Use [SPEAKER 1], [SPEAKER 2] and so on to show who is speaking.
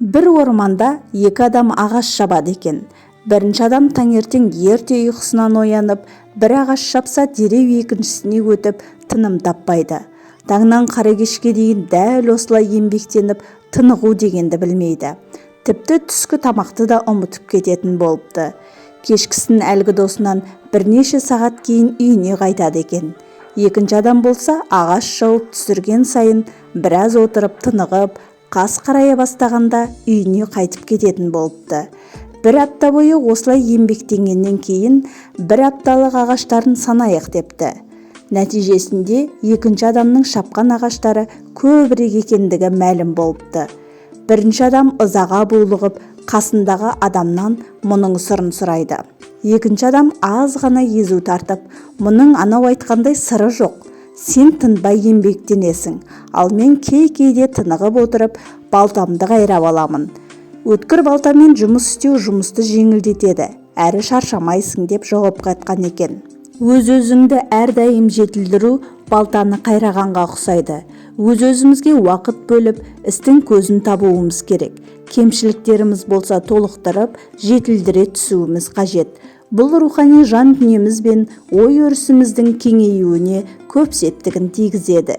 [SPEAKER 1] Бір орманда екі адам ағаш шабады екен. Бірінші адам таңертең ерте ұйқысынан оянып, бір ағаш шапса, дереу екіншісіне өтіп, тыным таппайды. Таңнан қара кешке дейін дәл осылай еңбектеніп, тынығу дегенді білмейді. Тіпті түскі тамақты да ұмытып кететін болыпты. Кешкісін әлгі досынан бірнеше сағат кейін үйіне қайтады екен. Екінші адам болса, ағаш шауып түсірген сайын біраз отырып тынығып, қас қарая бастағанда үйіне қайтып кететін болыпты. Бір апта бойы осылай еңбектенгеннен кейін бір апталық ағаштарын санайық депті. Нәтижесінде екінші адамның шапқан ағаштары көбірек екендігі мәлім болыпты. Бірінші адам ызаға булығып, қасындағы адамнан мұның сырын сұрайды. Екінші адам аз ғана езу тартып, мұның анау айтқандай сыры жоқ. Сен тынбай еңбектенесің, ал мен кей-кейде тынығып отырып, балтамды қайрап аламын. Өткір балтамен жұмыс істеу жұмысты жеңілдетеді, әрі шаршамайсың деп жауап қатқан екен. Өз-өзіңді әрдайым жетілдіру балтаны қайрағанға ұқсайды. Өз-өзімізге уақыт бөліп, істің көзін табуымыз керек. Кемшіліктеріміз болса толықтырып, жетілдіре түсуіміз қажет. Бұл рухани жан дүниеміз бен ой өрісіміздің кеңеюіне көп септігін тигізеді.